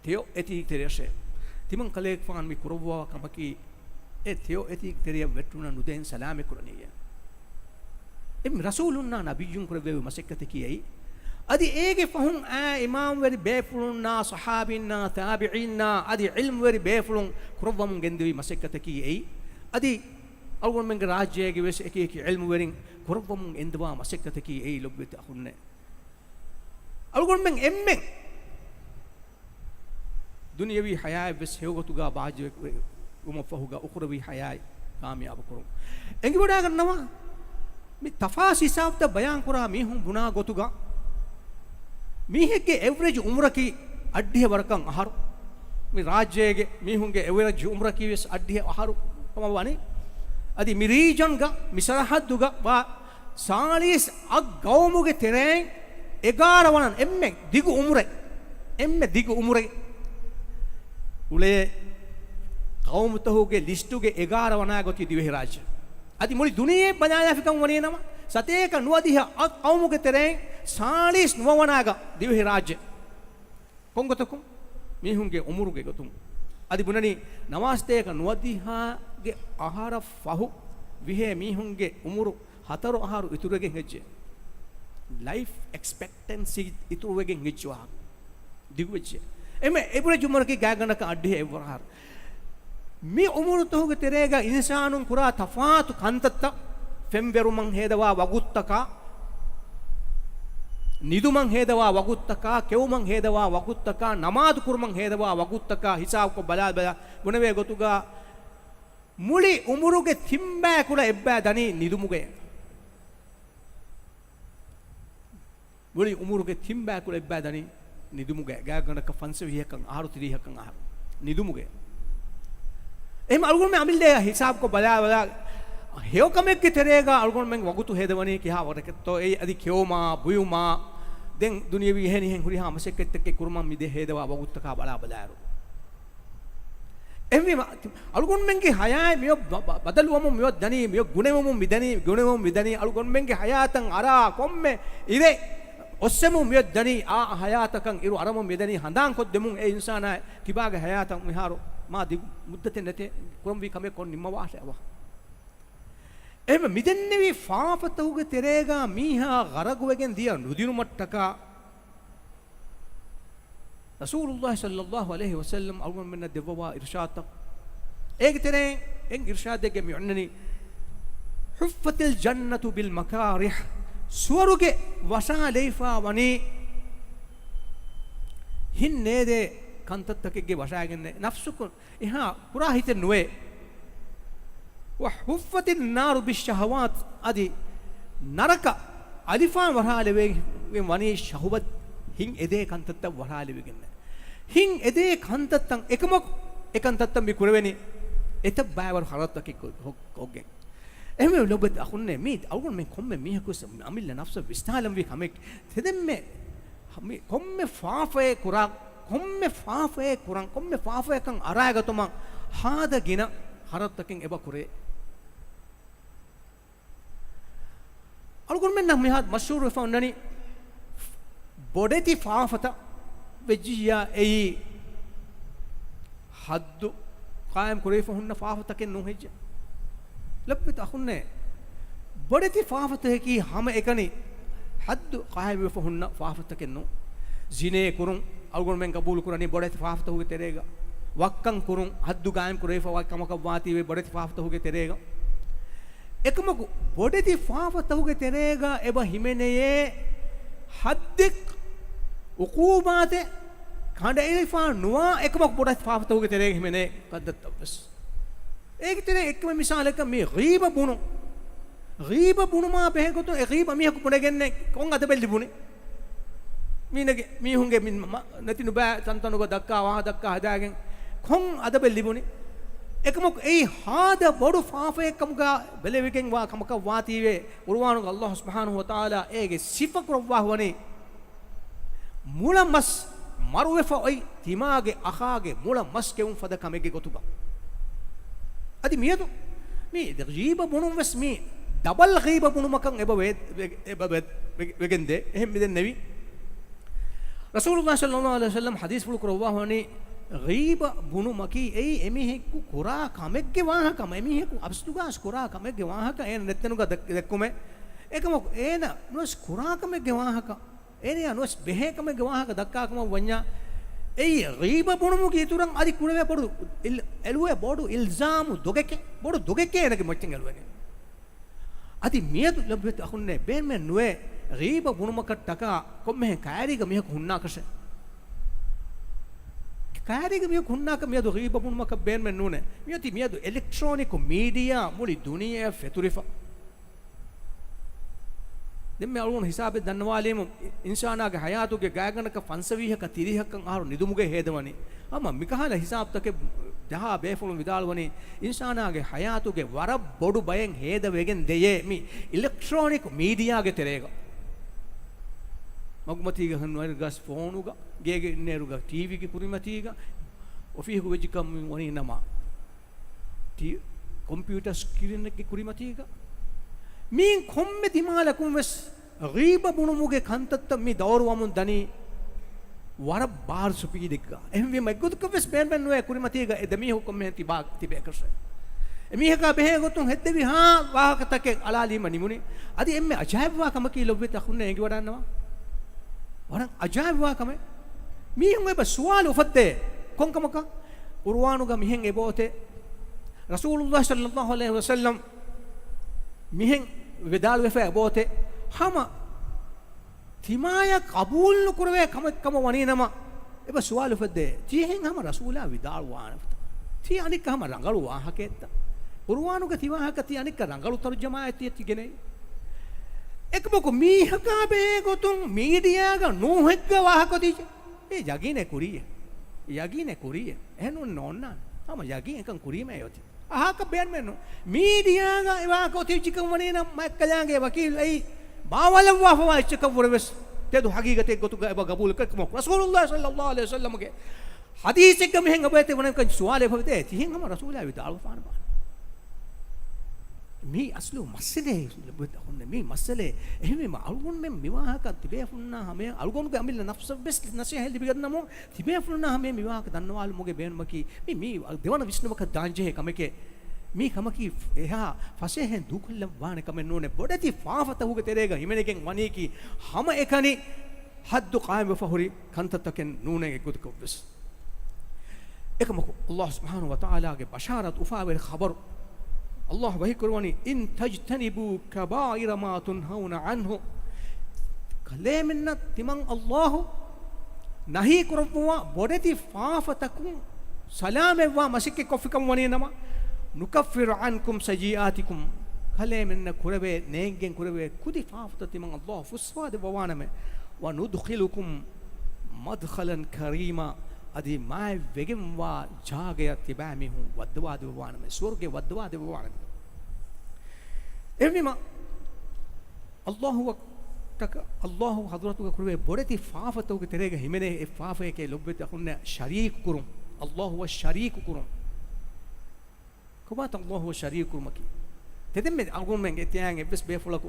ތެޔޮ އެތީގެ ތެރެއަށޭ. ތިމަން ކަލޭގެފާނު މި ކުރައްވާ ކަމަކީ، އެ ތެޔޮ އެތީގެ ތެރެއަށް ވެއްޓުނަ ނުދޭން ސަލާމަތް ކުރަނީއޭ. އެ ރަސޫލުންނާ ނަބިއްޔުން ކުރެއްވެވި މަސައްކަތަކީ އެއީ. އަދި އޭގެ ފަހުން އާ އިމާމްވެރި ބޭފުޅުންނާ، ޞަޙާބީންނާ، ތާބިޢީންނާ، އަދި ޢިލްމުވެރި ބޭފުޅުން ކުރައްވަމުން ގެންދެވި މަސައްކަތަކީ އެއީ. އަދި އަޅުގަނޑުމެންގެ ރާއްޖޭގެ ވެސް އެކި އެކި ޢިލްމުވެރިން ކުރައްވަމުން ގެންދަވާ މަސައްކަތަކީ އެއީ ލޮބުވެތި އަޚުންނޭ. އަޅުގަނޑުމެން އެންމެން ދުނިޔަވީ ޙަޔާތް ވެސް ހެޔޮގޮތުގަ ބާއްޖަވެ-، ވުމަށްފަހުގަ އުޚުރަވީ ޙަޔާތް ކާމިޔާބު ކުރުން. އެނގިވަޑައިގަންނަވާ، މި ތަފާސް ހިސާބުތައް ބަޔާންކުރާ މީހުން ބުނާ ގޮތުގަ، މީހެއްގެ އެވްރެޖް އުމުރަކީ އަށްޑިހަ ވަރަކަށް އަހަރު. މި ރާއްޖޭގެ މީހުންގެ އެވްރެޖް އުމުރަކީ ވެސް އަށްޑިހަ އަހަރު ކަމަށް ވަނީ. އަދި މި ރީޖަންގަ، މި ސަރަހައްދުގަ ވާ ސާޅީސް އަށް ގައުމުގެ ތެރެއިން އެގާރަ ވަނަ އެންމެ ދިގު އުމުރެއް، އެންމެ ދިގު އުމުރެއް އުޅޭ ގައުމުތަހުގެ ލިސްޓުގެ އެގާރަ ވަނަ ގޮތީ ދިވެހިރާއްޖެ. އަދި މުޅި ދުނިޔެ ބަލާލާފިކަން ވަނީ ނަމަ، ސަތޭކަ ނުވަދިހަ އަށް ގައުމުގެ ތެރެއިން ސާޅީސް ނުވަ ވަނަ ގަ ދިވެހިރާއްޖެ. ކޮންގޮތަކުން؟ މީހުންގެ އުމުރުގެ ގޮތުން. އަދި ބުނަނީ، ނަވާސްތޭކަ ނުވަދިހާގެ އަހަރަށް ފަހު ވިހޭ މީހުންގެ އުމުރު ހަތަރު އަހަރު އިތުރުވެގެން ހެއްޖެ. ލައިފް އެކްސްޕެކްޓެންސީ އިތުރުވެގެން ހެއްޖެ ވާހަކަ. ދިގުވެއްޖެ. އެމެ އެވްރެޖް އުމުރަކީ ގާތްގަނޑަކަށް އަށްޑިހަ އެއްވަރަ އަހަރު. މި އުމުރުތަހުގެ ތެރޭގަ އިންސާނުން ކުރާ ތަފާތު ކަންތައްތައް، ފެންވެރުމަށް ހޭދަވާ ވަގުތުތަކާ، ނިދުމަށް ހޭދަވާ ވަގުތުތަކާ، ކެއުމަށް ހޭދަވާ ވަގުތުތަކާ، ނަމާދު ކުރުމަށް ހޭދަވާ ވަގުތުތަކާ ހިސާބުކޮށް ބަލާ ބަލާ ބުނެވޭ ގޮތުގަ މުޅި އުމުރުގެ ތިން ބަޔަކުޅަ އެއްބަޔަށް ދަނީ ނިދުމުގައޭ. މުޅި އުމުރުގެ ތިން ބަޔަކުޅަ އެއްބަޔަށް ދަނީ ނިދުމުގައޭ. ގާތްގަނޑަކަށް ފަންސަވީހަކަށް އަހަރު، ތިރީހަކަށް އަހަރު ނިދުމުގައޭ. އެހެން އަޅުގަނޑުމެން އަމިއްލައަށް ހިސާބުކޮށް ބަލާ ބަލާ، ހެޔޮކަމެއްގެ ތެރޭގަ އަޅުގަނޑުމެން ވަގުތު ހޭދަވަނީ ކިހާ ވަރަކަށްތޯ؟ އެއީ އަދި ކެއުމާ، ބުއިމާ، ދެން ދުނިޔަވީ އެހެނިހެން ހުރިހާ މަސައްކަތްތަކެއް ކުރުމަށް މި ދޭ ހޭދަވާ ވަގުތުތަކާ ބަލާ ބަލާއިރު. އެހެންވީމަ، އަޅުގަނޑުމެންގެ ހަޔާތް މިއޮށް ބަ-، ބަ-، ބަދަލުވަމުން މިއޮށް ދަނީ، މިއޮށް ގުނެވަމުން މިދަނީ، ގުނެވަމުން މިދަނީ، އަޅުގަނޑުމެންގެ ހަޔާތަށް އަރާ ކޮންމެ އިރެއް އޮއްސެމުން މިއޮށް ދަނީ، އާ ހަޔާތަކަށް އިރު އަރަމުން މިދަނީ ހަނދާންކޮށްދެމުން އެ އިންސާނާ ކިބާގެ ހަޔާތަށް މިހާރު މާ ދިގު މުއްދަތެއް ނެތޭ ކުރަންވީ ކަމެއް ކޮށް ނިންމަވާށޭ އަވަހަށް. އެހެންވެ، މިދެންނެވި ފާފަތަކުގެ ތެރޭގަ މީހާ ޣަރަގުވެގެން ދިޔަ ނުދިނުމަށްޓަކާ، ރަސޫލުﷲ ޞައްލަﷲ ޢަލައިހި ވަސައްލަމް އަޅުގަނޑުމެންނަށް ދެއްވަވާ އިރުޝާދުތައް. އޭގެ ތެރެއިން އެއް އިރުޝާދެއްގެ މި އޮންނަނީ، "ޙުއްފަތިލް ޖަންނަތު ބިލް މަކާރިހް." ސުވަރުގެ ވަށާލައިފާ ވަނީ ހިތް ނޭދޭ ކަންތައްތަކެއްގެ ވަށާގެންނޭ. ނަފްސުކުން އެހާ ކުރާ ހިތެއް ނުވޭ. "ވަޙުއްފަތިން ނާރު ބިއްޝަހަވާތް." އަދި ނަރަކަ އަލިފާން ވަށާލެވިގެން ވަނީ ޝަހުވަތް، ހިތް އެދޭ ކަންތައްތައް ވަށާލެވިގެން. ހިތް އެދޭ ކަންތައްތައް އެކަމަކު އެ ކަންތައްތައް މި ކުރެވެނީ އެތައް ބައިވަރު ހަރަދުތަކެއް ކޮ-، ކޮ-، ކޮށްގެން. އެހެންވެ ލޮބުވެތި އަޚުންނޭ، މީ އަޅުގަނޑުމެން ކޮންމެ މީހަކު ވެސް އަމިއްލަ ނަފްސަށް ވިސްނާލަންވީ ކަމެއް. ތެދެންމެ މި ކޮންމެ ފާފައެއް ކުރާ، ކޮންމެ ފާފައެއް ކުރަން، ކޮންމެ ފާފައަކަށް އަރާގަތުމަށް ހާދަ ގިނަ ހަރަދުތަކެއް އެބަ ކުރޭ. އަޅުގަނޑުމެންނަށް މިހާ މަޝްހޫރުވެފަ އޮންނަނީ ބޮޑެތި ފާފަތައް ވެއްޖިއްޔާ އެއީ ޙައްދު ޤާއިމް ކުރެވިފަ ހުންނަ ފާފަތަކެއް ނޫން ހެއްޔެ؟ ލޮބުވެތި އަޚުންނޭ، ބޮޑެތި ފާފަތަކަކީ ހަމައެކަނި ޙައްދު ޤާއިމްވެފަ ހުންނަ ފާފަތަކެއް ނޫން. ޒިނޭ ކުރުން އަޅުގަނޑުމެން ޤަބޫލު ކުރަނީ ބޮޑެތި ފާފަތަކުގެ ތެރޭގަ. ވައްކަން ކުރުން، ޙައްދު ޤާއިމް ކުރެވިފަ ވައް ކަމަކަށް ވާތީވެ ބޮޑެތި ފާފަތަކުގެ ތެރޭގަ. އެކަމަކު ބޮޑެތި ފާފަތަކުގެ ތެރޭގަ އެބަ ހިމެނެޔޭ ޙައްދެއް، ޢުޤޫބާތެއް ކަނޑައެޅިފަ ނުވާ އެކަމަކު ބޮޑެތި ފާފަތަކުގެ ތެރޭގަ ހިމެނޭ ކަންތައްތައް ވެސް. އޭގެ ތެރޭ އެއްކަމެއް މިސާލަކަށް މި ޣީބަ ބުނުން. ޣީބަ ބުނުމާ ބެހޭ ގޮތުން އެ ޣީބަ މީހަކު ބުނެގެންނެ ކޮން އަދަބެއް ލިބުނީ؟ މީނަގެ މީހުންގެ މި މަ-، ނެތި ނުބައި ތަންތަނުގަ ދައްކާ ވާހަކަ ދައްކާ ހަދާގެން ކޮން އަދަބެއް ލިބުނީ؟ އެކަމަކު އެއީ ހާދަ ބޮޑު ފާފައެއް ކަމުގަ ބެލެވިގެން ވާ ކަމަކަށް ވާތީވެ، ޤުރުއާނުގަ ﷲ ސުބްޙާނަހޫ ވަތަޢާލާ އޭގެ ސިފަ ކުރައްވާ ވަނީ މުޅަ މަސް މަރުވެފަ އޮތް ތިމާގެ އަޚާގެ މުޅަ މަސް ކެއުން ފަދަ ކަމެއްގެ ގޮތުގަ. އަދި މިއަދު މި ޣީބަ ބުނުން ވެސް މި ޑަބަލް ޣީބަ ބުނުމަކަށް އެބަ ވޭ-، ވެ-، އެބަ ވެ-، ވެ-، ވެގެންދޭ. އެހެން މިދެންނެވި. ރަސޫލުﷲ ޞައްލަﷲ ޢަލައިހި ވަސައްލަމް ޙަދީޘްފުޅު ކުރައްވާ ވަނީ، ޣީބަ ބުނުމަކީ އެއީ އެމީހަކު ކުރާ ކަމެއްގެ ވާހަކަ، އެމީހަކު އަސްލުގަ ކުރާ ކަމެއްގެ ވާހަކަ އޭނަ ނެތްތަނުގަ ދެއް-، ދެއްކުމެއް. އެކަމަކު އޭނަ ނުވެސް ކުރާ ކަމެއްގެ ވާހަކަ، އޭނަޔާ ނުވެސް ބެހޭ ކަމެއްގެ ވާހަކަ ދައްކާ ކަމަށް ވަންޏާ، އެއީ ޣީބަ ބުނުމުގެ އިތުރަށް އަދި ކުރެވޭ ބޮޑު އިލް-، އެޅުވޭ ބޮޑު އިލްޒާމު ދޮގެކޭ، ބޮޑު ދޮގެކޭ އޭނަގެ މައްޗަށް އެޅުވެގެން. އަދި މިއަދު ލޮބުވެތި އަޚުންނޭ ބޭނުމެއް ނުވޭ، ޣީބަ ބުނުމަކަށްޓަކާ ކޮންމެހެން ކައިރީގަ މީހަކު ހުންނާކަށެއް. ކައިރީގަ މީހަކު ހުންނާކަށް މިއަދު ޣީބަ ބުނުމަކަށް ބޭނުމެއް ނޫނޭ. މިއޮތީ މިއަދު އެލެކްޓްރޯނިކް މީޑިއާ މުޅި ދުނިޔެއަށް ފެތުރިފަ. ދެންމެ އަޅުގަނޑު ހިސާބެއް ދަންނަވާލީމު، އިންސާނާގެ ޙަޔާތުގެ ގާތްގަނޑަކަށް ފަންސަވީހަކަށް ތިރީހަކަށް އަހަރު ނިދުމުގައި ހޭދަވަނީ. ހަމަ މިކަހަލަ ހިސާބުތަކެއް ޖަހާ ބޭފުޅުން ވިދާޅުވަނީ، އިންސާނާގެ ޙަޔާތުގެ ވަރަށް ބޮޑު ބައެއް ހޭދަވެގެން ދެޔޭ މި އިލެކްޓްރޯނިކް މީޑިއާގެ ތެރޭގަ. މަގުމަތީގަ ހުންނަ ގަސް ފޯނުގަ، ގޭގެ އިންނޭރުގަ ޓީވީގެ ކުރިމަތީގަ، އޮފީހުގަ ވެއްޖެ ކަމުން ވަނީ ނަމާ. ޓީ-، ކޮމްޕިއުޓަރ ސްކްރީނެއްގެ ކުރިމަތީގަ މީން ކޮންމެ ދިމާލަކުން ވެސް ޣީބަ ބުނުމުގެ ކަންތައްތައް މި ދައުރުވަމުން ދަނީ ވަރަށް ބާރު ސުޕީޑެއްގަ. އެހެންވީމަ އެއްގޮތަކަށް ވެސް ބޭނުމެއް ނުވޭ ކުރިމަތީގަ އެ ދެމީހުން ކޮންމެހެން ތިބާ-، ތިބޭކަށެއް. އެމީހަކާ ބެހޭ ގޮތުން ހެއްދެވި ހާ ވާހަކަތަކެއް އަޅާލީމަ ނިމުނީ. އަދި އެންމެ އަޖާއިބުވާ ކަމަކީ ލޮބުވެތި އަޚުންނޭ އެނގިވަޑަންނަވާ. ވަރަށް އަޖާއިބުވާ ކަމެއް. މީހުން އެބަ ސުވާލު އުފައްދޭ. ކޮންކަމަކަށް؟ ޤުރުއާނުގަ މިހެން އެބައޮތޭ. ރަސޫލުﷲ ޞައްލަﷲ ޢަލައިހި ވަސައްލަމް މިހެން ވިދާޅުވެފަ އެބައޮތޭ. ހަމަ ތިމާޔަށް ޤަބޫލު ނުކުރެވޭ ކަމެއް ކަމަށް ވަނީ ނަމަ، އެބަ ސުވާލު އުފައްދޭ. ތިޔަހެން ހަމަ ރަސޫލާ ވިދާޅުވާނެތަ؟ ތީ އަނެއްކާ ހަމަ ރަނގަޅު ވާހަކައެއްތަ؟ ޤުރުއާނުގަ ތި ވާހަކަ ތީ އަނެއްކާ ރަނގަޅު ތަރުޖަމާއެއް ތި ގެނައީ. އެކަމަކު މީހަކާ ބެހޭ ގޮތުން މީޑިއާގަ ނޫހެއްގަ ވާހަކަ އޮތީ. އޭ ޔަގީނެއް ކުރީއޭ. ޔަގީނެއް ކުރީއޭ. އެހެން ނޫން ނޯންނާނެ. ހަމަ ޔަގީން އެކަން ކުރީމޭ އޮތީ. އަހާކަށް ބޭނުމެއް ނޫން. މީޑިއާގަ އެ ވާހަކަ އޮތީ އެއްޗަކަށް ވަނީ ނަމަ މައްކަލާނގެ ވަކީލު އެއީ ބާވަލައްވާފަވާ އެއްޗަކަށް ވުރެ ވެސް ތެދު ހަގީގަތެއް ގޮތުގަ އެބަ ގަބޫލު ކޮށް ރަސޫލުﷲ ޞައްލަﷲ ޢަލައިހި ވަސައްލަމްގެ ޙަދީޘެއްގަ މިހެން އެބައޮތޭ ވަނަ ކަން ސުވާލެއް އުފައްދޭ ތިހެން ހަމަ ރަސޫލާ ވިދާޅުވާނެ ބާނެ. މީ އަސްލު މައްސަލައެއް ހުންނަ މީ މައްސަލައެއް. އެހެންވީމަ އަޅުގަނޑުމެން މިވާހަކަ ތިބޭފުންނާ ހަމަޔަށް އަޅުގަނޑުގެ އަމިއްލަ ނަފްސަށް ވެސް ނަސޭހަތް ލިބިގަންނަމުން ތިބޭފުންނާ ހަމަޔަށް މިވާހަކަ ދަންނަވާލުމުގެ ބޭނުމަކީ މި، މީ ދެވަނަ ވިސްނުމަކަށް ދާންޖެހޭ ކަމެކޭ. މީ ކަމަކީ އެހާ ފަސޭހައިން ދޫކޮށްލަން ވާނެ ކަމެއް ނޫނޭ. ބޮޑެތި ފާފަތަކުގެ ތެރޭގަ ހިމެނިގެން ވަނީކީ ހަމައެކަނި ޙައްދު ޤާއިމްވެފަ ހުރި ކަންތައްތަކެއް ނޫނޭ އެއްގޮތަކަށްވެސް. އެކަމަކު، ﷲ ސުބްޙާނަހޫ ވަތަޢާލާގެ ބަޝާރަތު އުފާވެރި ޚަބަރު، ﷲ ވަޙީކުރަވަނީ، "إن تجتنبوا كبائر ما تنهون عنه." ކަލޭމެންނަށް ތިމަން ﷲ ނަހީ ކުރައްވަވާ ބޮޑެތި ފާފަތަކުން ސަލާމަތްވާ މަސައްކަތް ކޮށްފިކަމަށް ވަނީނަމަ، "نكفر عنكم سيئاتكم." ކަލޭމެންނަށް ކުރެވޭ، ނޭނގެން ކުރެވޭ ކުދި ފާފަތައް ތިމަން ﷲ ފުއްސަވާދެއްވަވާނަމޭ. "وندخلكم مدخلا كريما." އަދި މާތްވެގެންވާ ޖާގަޔަށް ތިބާމީހުން ވައްދަވާދެއްވަވާނަމޭ، ސުވަރުގެ ވައްދަވާދެއްވަވާނަމޭ. އެހެންވީމަ، ﷲ ވަ-، ތަކަ-، ﷲ ޙަޟްރަތުގަ ކުރެވޭ ބޮޑެތި ފާފަތަކުގެ ތެރޭގަ ހިމެނޭ އެއް ފާފައެކޭ ލޮބުވެތި އަޚުންނޭ ޝަރީކު ކުރުން. ﷲ ވަ ޝަރީކު ކުރުން. ކޮބާތަ ﷲ ވަ ޝަރީކު ކުރުމަކީ؟ ތެދެންމެ އަޅުގަނޑުމެން އެތިޔާއިން އެއްވެސް ބޭފުޅަކު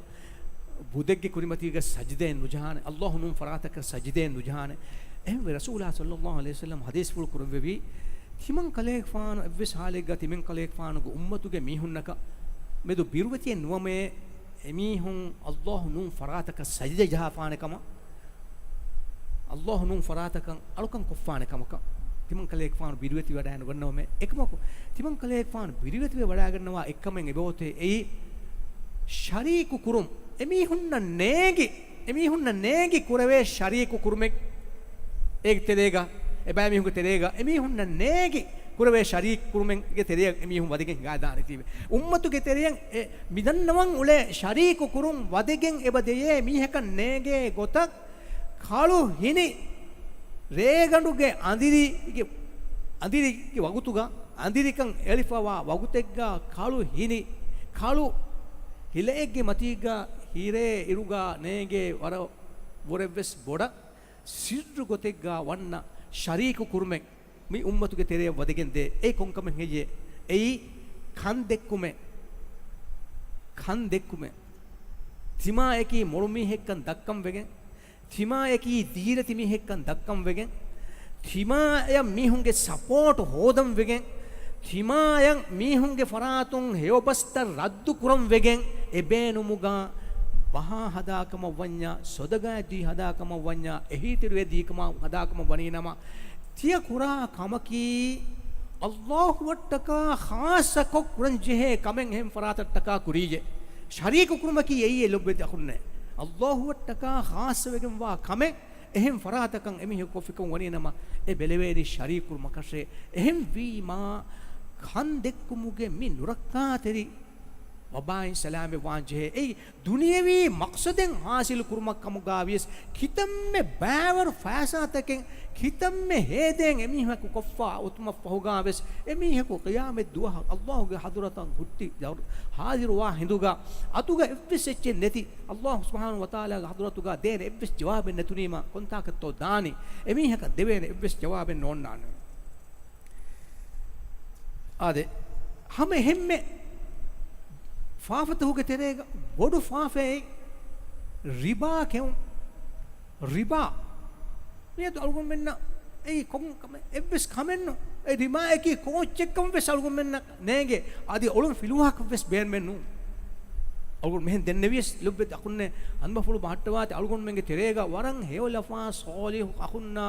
ބުދެއްގެ ކުރިމަތީގަ ސަޖިދައެއް ނުޖަހާނެ، ﷲ ނޫން ފަރާތަކަށް ސަޖިދައެއް ނުޖަހާނެ. އެހެންވެ، ރަސޫލާ ޞައްލަﷲ ޢަލައިހި ވަސައްލަމް ޙަދީޘްފުޅު ކުރެއްވެވީ، ތިމަން ކަލޭގެފާނު އެއްވެސް ޙާލެއްގަ ތިމަން ކަލޭގެފާނުގެ އުއްމަތުގެ މީހުންނަކަށް މެދު ބިރުވެތިއެއް ނުވަމޭ، އެމީހުން ﷲ ނޫން ފަރާތަކަށް ސަޖިދަ ޖަހާފާނެ ކަމަށް، ﷲ ނޫން ފަރާތަކަށް އަޅުކަން ކޮށްފާނެ ކަމަކަށް ތިމަން ކަލޭގެފާނު ބިރުވެތިވެވަޑައިގަންނަވަމޭ. އެކަމަކު، ތިމަން ކަލޭގެފާނު ބިރުވެތިވެވަޑައިގަންނަވާ އެއްކަމެއް އެބައޮތޭ އެއީ، ޝަރީކު ކުރުން. އެމީހުންނަށް ނޭނގި، އެމީހުންނަށް ނޭނގި ކުރެވޭ ޝަރީކު ކުރުމެއް އޭގެ ތެރޭގަ، އެބައިމީހުންގެ ތެރޭގަ އެމީހުންނަށް ނޭނގި ކުރެވޭ ޝަރީކު ކުރުމެއްގެ ތެރެއަށް އެމީހުން ވަދެގެން ހިނގާދާނެތީވެ. އުއްމަތުގެ ތެރެއަށް އެ މިދަންނަވަން އުޅޭ ޝަރީކު ކުރުން ވަދެގެން އެބަ ދެޔޭ މީހަކަށް ނޭނގޭ ގޮތަށް، ކަޅު ހިނި ރޭގަނޑުގެ އަނދިރިގެ، އަނދިރިގެ ވަގުތުގަ، އަނދިރިކަން އެޅިފަވާ ވަގުތެއްގަ، ކަޅު ހިނި، ކަޅު ހިލައެއްގެ މަތީގަ ހިރޭ އިރުގަ ނޭނގޭ ވަރަށް ވުރެއްވެސް ބޮޑަށް ސިއްރު ގޮތެއްގަ ވަންނަ ޝަރީކު ކުރުމެއް މި އުއްމަތުގެ ތެރެއަށް ވަދެގެން ދޭ. އެއީ ކޮންކަމެއް ހެއްޔޭ؟ އެއީ ކަން ދެއްކުމެއް. ކަން ދެއްކުމެއް. ތިމާޔަކީ މޮޅު މީހެއްކަން ދައްކަން ވެގެން، ތިމާޔަކީ ދީރަތި މީހެއްކަން ދައްކަން ވެގެން، ތިމާޔަށް މީހުންގެ ސަޕޯޓް ހޯދަން ވެގެން، ތިމާޔަށް މީހުންގެ ފަރާތުން ހެޔޮބަސްތައް ރައްދު ކުރަން ވެގެން، އެބޭނުމުގަ ބަހާ ހަދާކަމަށް ވަންޏާ، ސޮދަގާތް ދީ ހަދާކަމަށް ވަންޏާ، އެހީތެރިވެ ދީ ކަމަށް ހަދާކަމަށް ވަނީ ނަމަ، ތިޔަ ކުރާ ކަމަކީ ﷲ އަށްޓަކާ ޚާއްޞަކޮށް ކުރަން ޖެހޭ ކަމެއް އެހެން ފަރާތަށްޓަކާ ކުރީއޭ. ޝަރީކު ކުރުމަކީ އެއީ ލޮބުވެތި އަޚުންނޭ. ﷲ އަށްޓަކާ ޚާއްޞަވެގެންވާ ކަމެއް އެހެން ފަރާތަކަށް އެމީހަކު ކޮށްފިކަމަށް ވަނީ ނަމަ، އެ ބެލެވޭނީ ޝަރީކު ކުރުމަކަށޭ. އެހެން ވީމާ، ކަން ދެއްކުމުގެ މި ނުރައްކާތެރި ވަބާއިން ސަލާމަތް ވާން ޖެހޭ. އެއީ ދުނިޔަވީ މަޤްޞަދެއް ޙާޞިލު ކުރުމަށް ކަމުގަ ވިޔަސް، ކިތަންމެ ބައިވަރު ފައިސާތަކެއް، ކިތަންމެ ހޭދައެއް އެމީހަކު ކޮށްފަ އޮތުމަށް ފަހުގަ ވެސް، އެމީހަކު ޤިޔާމަތް ދުވަހަށް ﷲ ގެ ޙަޟްރަތަށް ހުއްޓި ޙާޟިރުވާ ހިނދުގަ، އަތުގަ އެއްވެސް އެއްޗެއް ނެތި، ﷲ ސުބްޙާނަހޫ ވަތަޢާލާގެ ޙަޟްރަތުގަ ދޭނެ އެއްވެސް ޖަވާބެއް ނެތުނީމަ، ކޮންތާކަށްތޯ ދާނީ؟ އެމީހަކަށް ދެވޭނެ އެއްވެސް ޖަވާބެއް ނޯންނާނެ. އާދެ، ހަމަ އެހެންމެ ފާފަތަކުގެ ތެރޭގަ ބޮޑު ފާފައެއް ރިބާ ކެއުން. ރިބާ މިއަދު އަޅުގަނޑުމެންނަށް އެއީ ކޮން ކަމެއް؟ އެއްވެސް ކަމެއްނު. އެ ރިބާއަކީ ކޯއްޗެއްކަމަށް ވެސް އަޅުގަނޑުމެންނަށް ނޭނގޭ. އަދި އޮޅުން ފިލުވާކަށް ވެސް ބޭނުމެއް ނޫން. އަޅުގަނޑު މިހެން ދެންނެވިޔަސް ލޮބުވެތި އަޚުންނޭ، އަނބަފުޅު ބަހައްޓަވާތި އަޅުގަނޑުމެންގެ ތެރޭގަ ވަރަށް ހެޔޮލަފާ ޞާލިޙު އަޚުންނާ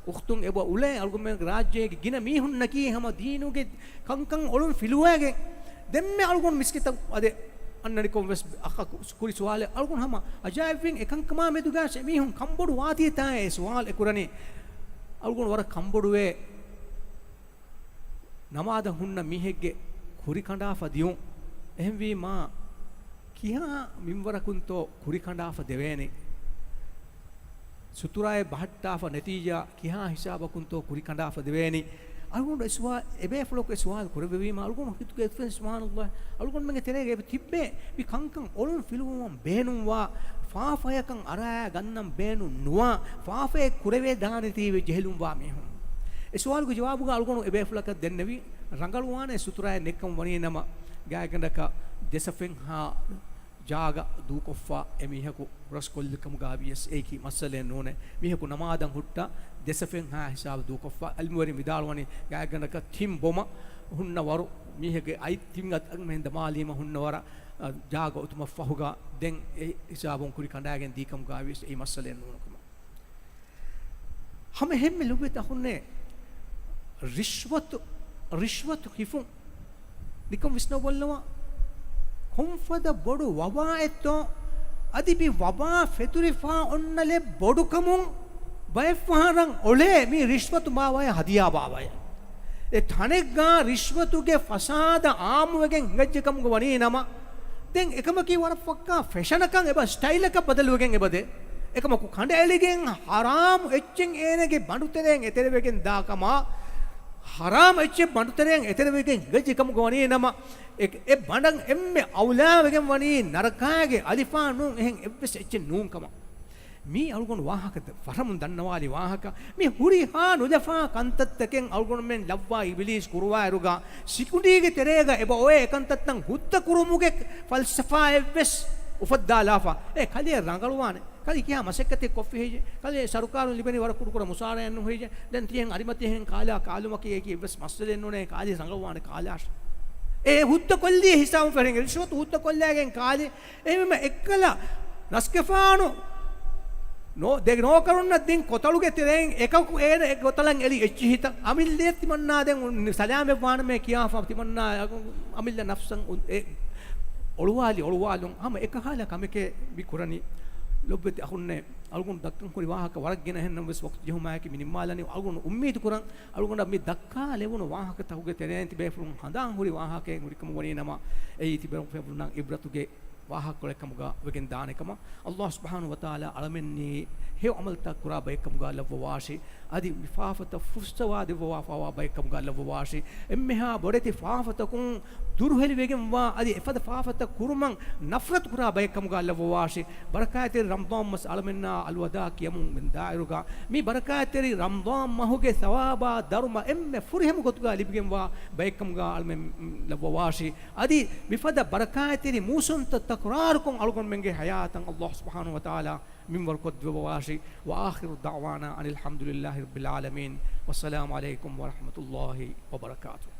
އުޚްތުން އެބަ އުޅޭ އަޅުގަނޑުމެންގެ ރާއްޖޭގެ ގިނަ މީހުންނަކީ ހަމަ ދީނުގެ ކަންކަން އޮޅުން ފިލުވައިގެން ދެންމެ އަޅުގަނޑު މިސްކިތަށް އަދެ އަންނަނިކޮށް ވެސް އަޚަކު ކުރި ސުވާލެއް އަޅުގަނޑު ހަމަ އަޖާއިބްވިން އެކަންކަމާ މެދުގައި މީހުން ކަންބޮޑު ވާތީތާއޭ ސުވާލު އެކުރަނީ. އަޅުގަނޑު ވަރަށް ކަންބޮޑުވޭ ނަމާދަށް ހުންނަ މީހެއްގެ ކުރި ކަނޑާފަ ދިޔުން. އެހެންވީމާ ކިހާ މިންވަރަކުންތޯ ކުރި ކަނޑާފަ ދެވޭނީ؟ ސުތުރާއެއް ބަހައްޓާފަ ނެތީޖާ ކިހާ ހިސާބަކުންތޯ ކުރި ކަނޑާފަ ދެވޭނީ؟ އަޅުގަނޑު އެ ސުވާ-، އެބޭފުޅަކު އެ ސުވާލު ކުރެއްވެވީމަ، އަޅުގަނޑު ހިތުގެ އެއްފެން، ސުބްޙާނަﷲ، އަޅުގަނޑުމެންގެ ތެރޭގަ އެބަ ތިއްބޭ މި ކަންކަން އޮޅުން ފިލުވުމަށް ބޭނުންވާ، ފާފަޔަކަށް އަރާ ގަންނަން ބޭނުން ނުވާ، ފާފައެއް ކުރެވޭ ދާނެތީވެ ޖެހިލުންވާ މީހުން. އެ ސުވާލުގެ ޖަވާބުގަ އަޅުގަނޑު އެބޭފުޅަކަށް ދެންނެވީ، ރަނގަޅުވާނެ ސުތުރާއެއް ނެއްކަން ވަނީ ނަމަ، ގާތްގަނޑަކަށް ދެސަފެއްހާ ޖާގަ ދޫކޮށްފަ އެމީހަކު ރަސްކޮށްލި ކަމުގަ ވިޔަސް އެއީކީ މައްސަލައެއް ނޫނޭ. މީހަކު ނަމާދަށް ހުއްޓަ ދެސަފެއްހާ ހިސާބު ދޫކޮށްފަ. އިލްމުވެރިން ވިދާޅުވަނީ ގާތްގަނޑަކަށް ތިން ބޮމަ ހުންނަ ވަރު މީހެއްގެ އަތް ތިން އަތް އަންމެހެން ދަމާލީމަ ހުންނަ ވަރަށް، އަ، ޖާގަ އޮތުމަށްފަހުގަ ދެން އެ ހިސާބުން ކުރި ކަނޑާގެން ދީކަމުގައިވިޔަސް އެއީ މައްސަލައެއް ނޫނުކަމަށް. ހަމަ އެހެންމެ ލޮބުވެތި އަޚުންނޭ، ރިޝްވަތު، ރިޝްވަތު ހިފުން ނިކަން ވިސްނަބަލަމާ، ކޮންފަދަ ބޮޑު ވަބާއެއްތޯ އަދި މި ވަބާ ފެތުރިފާ އޮންނަލެއް ބޮޑުކަމުން ބައެއްފަހަރަށް އޮޅޭ މީ ރިޝްވަތު ބާވައޭ ހަދިޔާ ބާވައޭ. އެ ތަނެއްގާ ރިޝްވަތުގެ ފަސާދަ އާއްމުވެގެން ހިނގައްޖެ ކަމުގަ ވަނީ ނަމަ، ދެން އެކަމަކީ ވަރަށް ފައްކާ ފެޝަނަކަށް އެބަ ސްޓައިލަކަށް ބަދަލުވެގެން އެބަދޭ. އެކަމަކު ކަނޑައެޅިގެން ހަރާމް އެއްޗެއް އޭނަގެ ބަނޑުތެރެއިން އެތެރެވެގެން ދާކަމާ، ހަރާމް އެއްޗެއް ބަނޑުތެރެއިން އެތެރެވެގެން ހިނގައްޖެ ކަމުގަ ވަނީ ނަމަ، އެ، އެ ބަނޑަށް އެންމެ އައުލާވެގެން ވަނީ ނަރަކާގެ އަލިފާނު އެހެން އެއްވެސް އެއްޗެއް ނޫން ކަމަށް. މީ އަޅުގަނޑު ވާހަކަ ފަރަމުން ދަންނަވާލި ވާހަކަ. މި ހުރިހާ ނުލަފާ ކަންތައްތަކެއް އަޅުގަނޑުމެން ލައްވާ އިބިލީސް ކުރުވާއިރުގަ ސިކުނޑީގެ ތެރޭގަ އެބަ އޮވޭ އެކަންތައްތައް ހުއްދަ ކުރުމުގެ ފަލްސަފާއެއްވެސް އުފައްދާލާފަ. އޭ ކަލޭ ރަނގަޅުވާނެ. ކަލޭ ކިހާ މަސައްކަތެއް ކޮށްފި ހެއްޔޭ؟ ކަލޭ ސަރުކާރުން ލިބެނީ ވަރަށް ކުޑަކުޑަ މުސާރައެއް ނުހުއްޖެ. ދެން ތިހެން އަރިމަތިހެން ކާލާ ކާލުމަކީ އެކި އެއްވެސް މައްސަލައެއް ނޫނޭ. ކާލީ ރަނގަޅުވާނެ ކާލާށް. އޭ ހުއްދަ ކޮށްލީ ހިސާބުން ފެށިގެން ރިޝްވަތު ހުއްދަ ކޮށްލައިގެން ކާލީ. އެހެންވީމަ އެއްކަލަ ރަސްގެފާނު ނޯ-، ދެ ނޯކަރުންނަށް ދިން ކޮތަޅުގެ ތެރެއިން އެކަކު އޭނަ އެ ކޮތަޅަށް އެޅި އެއްޗިހިތައް އަމިއްލައަށް ތިމަންނާ ދެން ސަލާމަތް ވާނަމޭ ކިޔާފަ ތިމަންނާ އަމިއްލަ ނަފްސަށް އެ އޮޅުވާލި އޮޅުވާލުން ހަމަ އެކަހަލަ ކަމެކޭ މި ކުރަނީ. ލޮބުވެތި އަޚުންނޭ، އަޅުގަނޑު ދައްކަން ހުރި ވާހަކަ ވަރަށް ގިނަ އެހެންނަމަވެސް ވަޤްތު ޖެހުމާއެކީ މި ނިންމާލަނީ. އަޅުގަނޑު އުއްމީދު ކުރަން އަޅުގަނޑަށް މި ދައްކާލެވުނު ވާހަކަތަކުގެ ތެރެއިން ތިބޭފުޅުން ހަނދާން ހުރި ވާހަކައެއް ހުރިކަމުގަ ވަނީ ނަމަ، އެއީ ތިބޭފުޅުންނަށް އިބްރަތުގެ ވާހަކަކޮޅެއް ކަމުގަ ވެގެން ދާނެ ކަމަށް. އަﷲ ސުބްޙާނަހޫ ވަތަޢާލާ އަޅަމެންނީ ހެޔޮ ޢަމަލުތައް ކުރާ ބައެއް ކަމުގަ ލައްވަވާށި. އަދި މި ފާފަތައް ފުރިސްތަވާ ދެއްވަވާފަވާ ބައެއް ކަމުގަ ލައްވަވާށި. އެންމެހާ ބޮޑެތި ފާފަތަކުން ދުރުހެލިވެގެންވާ އަދި އެފަދަ ފާފަތައް ކުރުމަށް ނަފްރަތު ކުރާ ބައެއް ކަމުގަ ލައްވަވާށި. ބަރަކާތްތެރި ރަމަޟާން މަސް އަޅަމެންނާ އަލްވަދާ ކިޔަމުން މި ދާއިރުގަ މި ބަރަކާތްތެރި ރަމަޟާން މަހުގެ ސަވާބާ ދަރުމަ އެންމެ ފުރިހަމަ ގޮތުގަ ލިބިގެންވާ ބައެއް ކަމުގަ އަޅަމެން ލައްވަވާށި. އަދި މިފަދަ ބަރަކާތްތެރި މޫސުންތައް ތަކުރާރުކޮށް އަޅުގަނޑުމެންގެ ޙަޔާތަށް އަﷲ ސުބްޙާނަހޫ ވަތަޢާލާ މިންވަރު ކޮށްދެއްވަވާށި. وآخر دعوانا أن الحمد لله رب العالمين. والسلام عليكم ورحمة الله وبركاته.